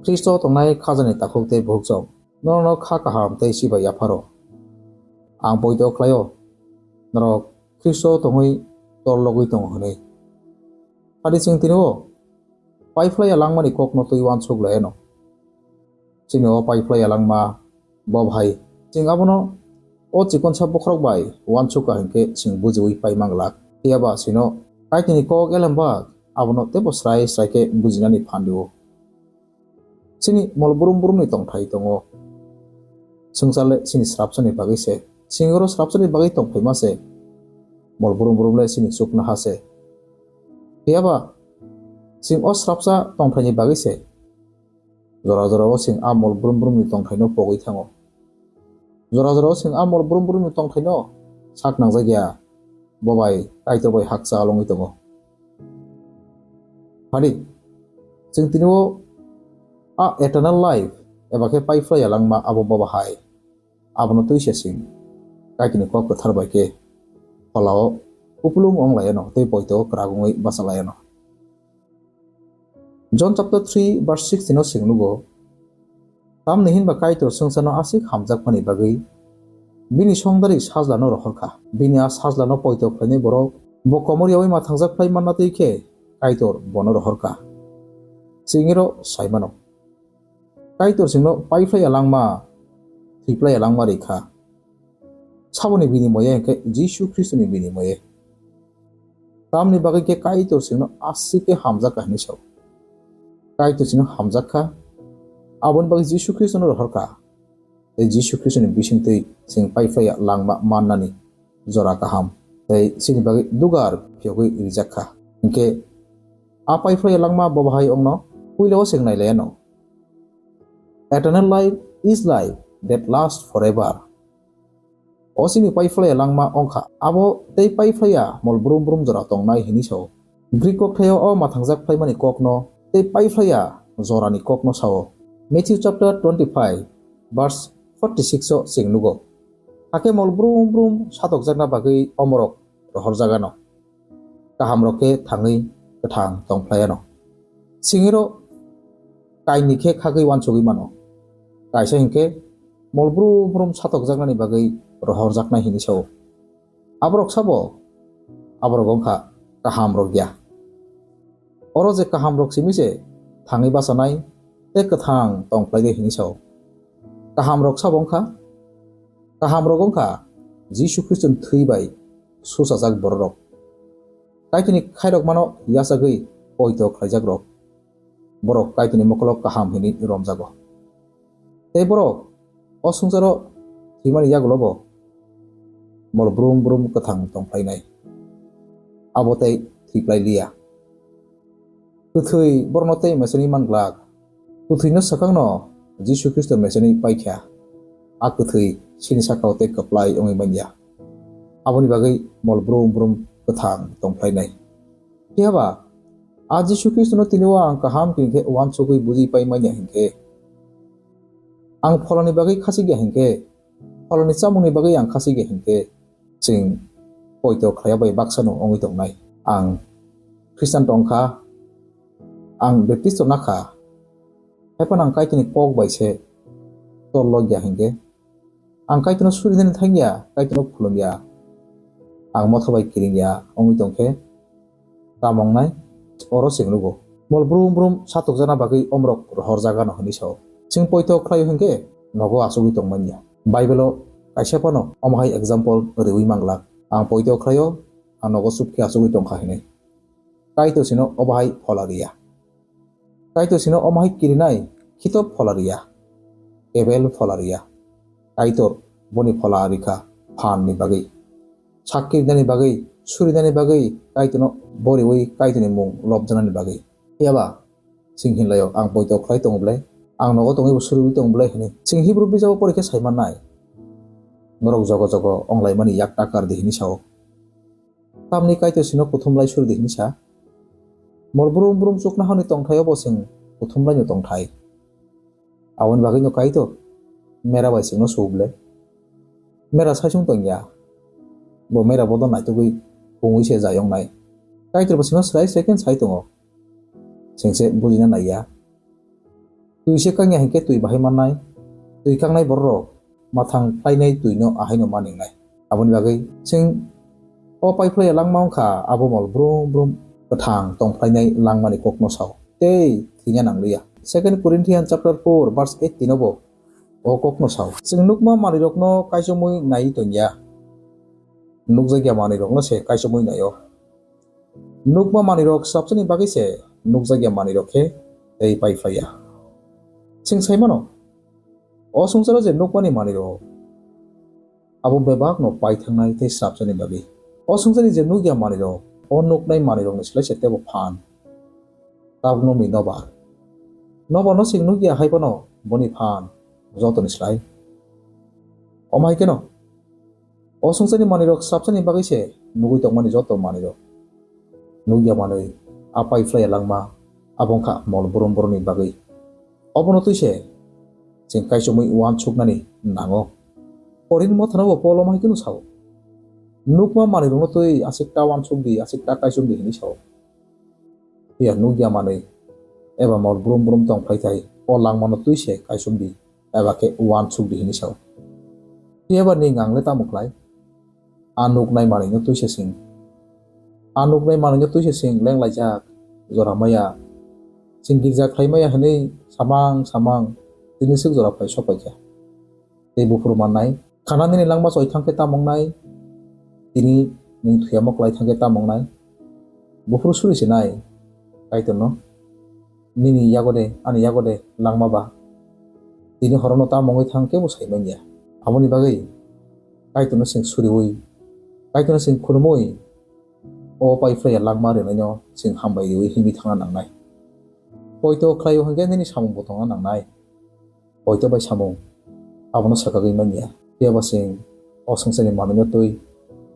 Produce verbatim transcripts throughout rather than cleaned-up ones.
Khristo tongnai khajani takhuk tei bukhukchok, norokno kha kaham tei chibai yapharo. Ang poito khlaio, norok Khristo tongwi torlogwi tongo hwnwi. Phadi chwng tini o paiphlaiya langmani kokno twi uansuk laiano. Chini o paiphlaiya langma bo bahai. Chwng abono o chikonsa bokhorok bai uansukha hinkhe chwng bujiwi paimang glak. Phiyaba chwngno Kaitorni kok elembak abono teibo srai srai khe bujinani phan rio. Chini mol brum brumni tongthai tongo. Swngchar le chini srapsani bagwi se. Chwng oro srapsani bagwi tongphaima se. Mol brum brum le chini chuknoha se. Phiyaba chwng o srapsa tongthaini bagwi se. Jora jora o chwng a mol brum brumni tongthaino pogwi thango. Jora jora o chwng a mol brum brumni tongthaino sak nangjak ya, bo bai Kaitor bai hakcha alongwi tongo. Phadi, chwng tini o a eternal life eba khe paiphlaiya langma abo bo bahai. Abono twi se chwng Kaitorni kok kwthar bai khe pholao kupulung wng laiano tei poito kwrak wngwi bacha laiano. John chapter three verse sixteen o chwng nugo, tamni hinba Kaitor swngcharno aswk hamjakmani bagwi bini songdari sajlano rohorkha. Bini a sajlano poito khlainai borok bo komor yaui mathangjak phlai manna twi khe Kaitor bono rohorkha. Chwng iro saimano. Kaitor chwngno paiphlaiya langma, thwiphlaiya langma rikha. Saboni binimoye hinkhe Jisu Khristoni binimoye. Tamni bagwi khe Kaitor chwngno aswk khe hamjakha hinwi sao. Kaitor chwngno hamjakha, aboni bagwi Jisu Khristono rohorkha. Tei Jisu Khristoni bisingtwi chwng paiphlaiya langma mannani jora kaham tei chini bagwi dugar phiyogwi rijakkha. Hinkhe a paiphlaiya langma bo bahai wngno puilao chwng nailaiano. Eternal life is life that lasts forever. O chini paiphlaiya langma wngkha, abo tei paiphlaiya mol brum brum jora tongnai hinwi sao. Greek kokthaio o mathangjak phlaimani kokno tei paiphlaiya jorani kokno sao. Matthew chapter twenty-five, verse forty-six o chwng nugo. Hakhe mol brum brum satokjakna bagwi omorok rohorjagano. Kahamrok khe thangwi kwthang tongphlaiano. Singiro kainni khe khagwi uansugwi mano. Kaisa hinkhe mol brum brum satokjaknani bagwi rohorjaknai hinwi sao. Aborok sabo? Aborok wngkha kahamrok ya. Oro je kahamrok simi se thangwi bachanai tei kwthang tongphlai de hinwi sao. Kahamrok sabo wngkha? Kahamrok wngkha Jisu Khristoni thwi bai suchajak bororok. Kaitorni khairokmano yachagwi poito khlaijakrok. Borok Kaitorni mokolo kaham hinwi romjago. Tei borok o swngcharo thwimani yagulobo mol brum brum kwthang tongphlainai. Abo tei thwiphlai liya. Kwthwi borokno tei meseni man glak. Kwthwino swkangno Jisu Khristo meseni paikha. A kwthwi chini sakao tei kwplai wngwi manya. Aboni bagwi mol brum brum kwthang tongphlainai. Phiyaba a Jisu Khristono tini o ang kaham kini khe uansugwi buji pai manya hinkhe, ang pholani bagwi khachikya hinkhe, pholani chamungni bagwi ang khachikya hinkhe, chwng poito khlaiya bai baksano wngwi tongnai. Ang Khristan tongkha, ang Baptisto nakha, haiphano ang Kaitorni kok bai se torlokya hinkhe, ang Kaitorno surinani thangya, Kaitorno khulumya, ang motha bai kiringya wngwi tongkhe, tamo wngnai? Oro chwng nugo. Mol brum brum satokjana bagwi omorok rohorjagano hinwi sao. Chwng poito khlaio hinkhe nogo achugwi tongmanya. Bible-o kaisa phano omo hai example rwui manglak. Ang poito khlaio, ang nogo chupkhe achugwi tongkha hinwi. Kaitor chwngno obo hai phola rwya. Kaitor chwngno omo hai kirinai khito phola rwya. Abel phola rwya. Kaitor boni phola rwkha phanni bagwi. Sak kirinani bagwi, surinani bagwi, Kaitorno boriwi Kaitorni mung lobjaknani bagwi. Phiyaba chwng hinlaio, ang poito khlai tongo ble, ang nogo tongwibo suriwi tongo ble hinwi. Chwng Hibru bijabo porikhe saimannai. Norok jogo jogo wnglaimani yak takar di hinwi sao. Tamni Kaitor chwngno kuthumlai suri di hinwi sa. Mol brum brum chuknohani tongthaio bo chwng kuthumlaino tongthai. Aboni bagwino Kaitor mera bai chwngno suble. Mera saisung tongya. Bo mera bodo naitugwi pungwi se jayongnai. Kaitor bo chwngno srai srai khe sai tongo. Chwngse bujina naiya. Twi se kangya hinkhe twi bahai mannai, twi kangnai bororok mathang phlainai twino ahaino maningnai. Aboni bagwi chwng o paiphlaiya langma wngkha abo mol brum brum kwthang tongphlainai langmani kokno sao tei thwina nangliya. Second Corinthians chapter four verse eighteen o bo o kokno sao. Chwng nukma manwirokno kaichomwi naiwi tongya, nukjakya manwirokno se kaichomwi naio. Nukma manwirok swrapsani bagwi se nukjakya manwirok khe tei paiphlaiya. Chwng sai mano, o swngcharo je nukmani manwirok abo bebakno paithangnai tei swrapsani bagwi. O swngcharni je nukya manwirok, o nuknai manwirokni slai se teibo phan. Tabukno wngwi nobar. Nobarno chwng nukya hai phano boni phan jotoni slai. Omo hai kheno, o swngcharni manwirok swrapsani bagwi se nugwi tongmani joto manwirok. Nukya manwi, a paiphlaiya langma, abo wngkha mol brum brumni bagwi. Obono twi se chwng kaichomwi uansuknani nango. Korinth mothano bo Polo hai kheno sao, "Nukma manwirokno twi aswk ta uansuk di, aswk ta kaichom di," hwnwi sao. Phiya nukya manwi eba mol brum brum tong phlai thai, o langmano twi se kaichom di, eba khe uansuk di hwnwi sao. Phiya ba ning ang le tamo khlai? A nuknai manwino twi se sing. A nuknai manwino twi se sing lenglaijak, jora maya. Sing girja khlai maya hwnwi samang samang tini swk jora phai sok paikha. Tei buphuru mannai. Khana nini langma choi thang khe tamo wngnai? Tini ning thuyamo klai thang khe tamo wngnai? Buphuru suri se nai Kaitorno. Nini yago de, ani yago de langma ba. Tini horono tamo wngwi thang kebo sai manya. Aboni bagwi Kaitorno chwng suriwi, Kaitorno chwng khulumwi, o paiphlaiya langma rwnaino chwng hambai riwi himwi thangna nangnai. Poito khlaio hwnkhe nini samung bo tongna nangnai. Poito bai samung abono swkagwi manya. Phiya ba chwng o swngcharni manwino twi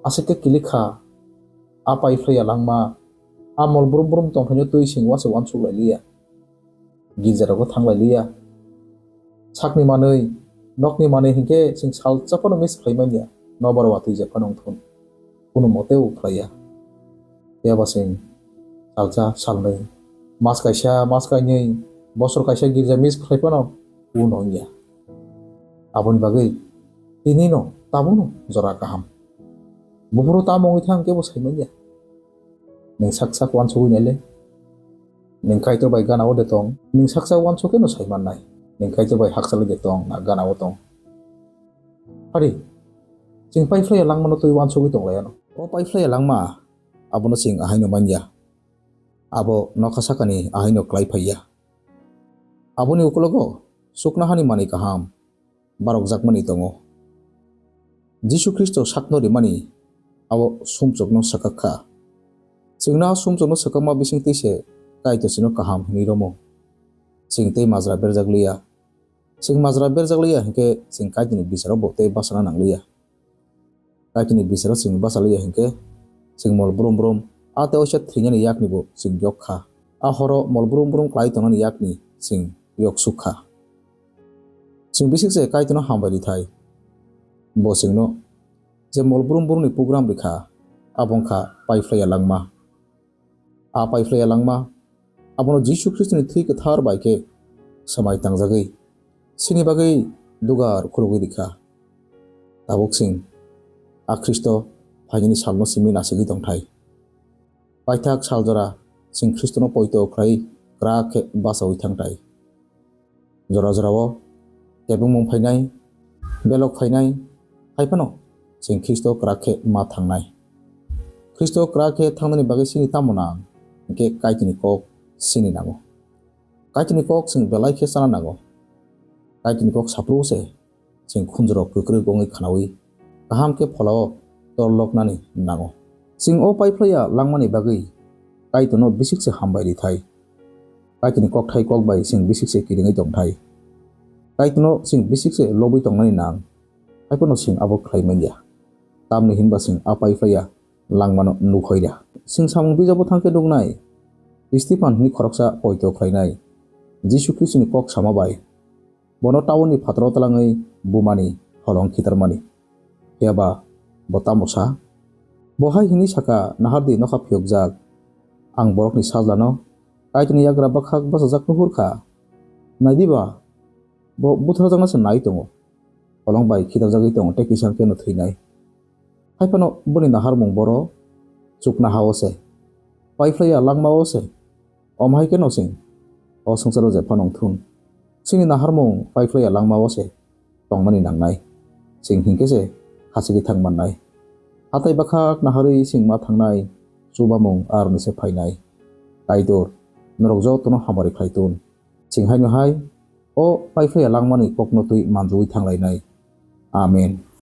aswk khe kilik kha. A paiphlaiya langma, a mol brum brum tongphaino twi chwng uansuk uansuk lai liya. Girjarogo thang lai liya. Sakni manwi, nokni manwi hinkhe chwng salsa phano miss khlai manya. Nobaro watwi jepha nongthun. Kuno mote o khlaiya. Phiya ba chwng salsa, salnwi, mas kaisa, mas kainwi, bosor kaisa girja miss khlai phano kuno wngya. Aboni bagwi tinino tabukno jora kaham. Buphuru tamo wngwi thang kebo sai manya. Nwng sak sak uansugwi naile. Nwng Kaitor bai gana-o de tong. Nwng sak sak uansuk khe no sai mannai. Nwng Kaitor bai hakchalwi de tong, na gana-o tong. Hari, chwng paiphlaiya langmano twi uansugwi tong lai ano. O paiphlaiya langma, abono chwng ahaino manya. Abo nokha sakani ahaino klai phaiya. Aboni ukulogo chuknohani manwi kaham barokjakmani tongo. Jisu Khristo sakno rimani abo sumsokno swkak kha. Chwngno a sumsokno swkakma bisingtwi se Kaitor chwngno kaham hwnwi romo. Chwng tei majra berjak liya. Chwng majra berjak liya hinkhe chwng Kaitorni bicharo bo tei bachana nang liya. Kaitorni bicharo chwng bacha liya hinkhe chwng mol brum brum a tei oisa thwinani yakni bo chwng yok kha. A horo mol brum brum klai tongnani yakni chwng yok suk kha. Chwng bisik se Kaitorno hambai rithai. Bo chwngno je mol brum brumni program rikha, abo wngkha paiphlaiya langma. A paiphlaiya langma, abono Jisu Khristoni thwi kwthar bai khe swmai tangjagwi, chini bagwi dugar khurugwi rikha. Tabuk chwng a Khristo phainani salno simi nasigwi tongthai. Paithak sal jora chwng Khristono poito khlai kwrak khe bachaui thangthai. Jora jorao kebengmung phainai, belok phainai, hai phano chwng Khristo kwrak khe ma thangnai. Khristo kwrak khe thangnani bagwi chini tamo nang? Hinkhe Kaitorni kok chini nango. Kaitorni kok chwng belai khe chana nango. Kaitorni kok saphuru se chwng khunjurok kwkrwk wngwi khwnaui kaham khe pholao torloknani nango. Chwng o paiphlaiya langmani bagwi Kaitorno bisik se hambai rithai. Kaitorni kokthai kok bai chwng bisik se kiringwi tongthai. Kaitorno chwng bisik se lobwi tongnani nang, hai phano chwng abo khlai manya. Tamni hinba chwng a paiphlaiya langmano nukhoira. Chwng samung bijabo thang khe nuknai, Stipan hwnwi khoroksa poito khlainai, Jisu Khristoni kok sama bai. Bono taunni phataro twlangwi bumani holong khitarmani. Phiya ba bo tamo sa? Bo hai hwnwi saka, "Nahar di, nokha phiyokjak. Ang borokni sajlano Kaitorni yagra bwkhak bachajak nuhur kha." Nai diba, bo butharjakna se nai tongo, kolong bai khitarjagwi tongo tei kisa khe no thwinai. Hai phano boni naharmung boro chukna ha-o se, paiphlaiya langma-o se. Omo hai khe no chwng o swngcharo je phano wng thun, chini naharmung paiphlaiya langma-o se tongmani nangnai. Chwng hinkhe se khachigwi thang mannai. Hatai bwkhak naharwi chwng ma thangnai, chubamung aroni se phainai. Kaitor, norok jotono hamari khlai tun. Chwng haino hai o paiphlaiya langmani kokno twi manjogwi thanglainai. Amen.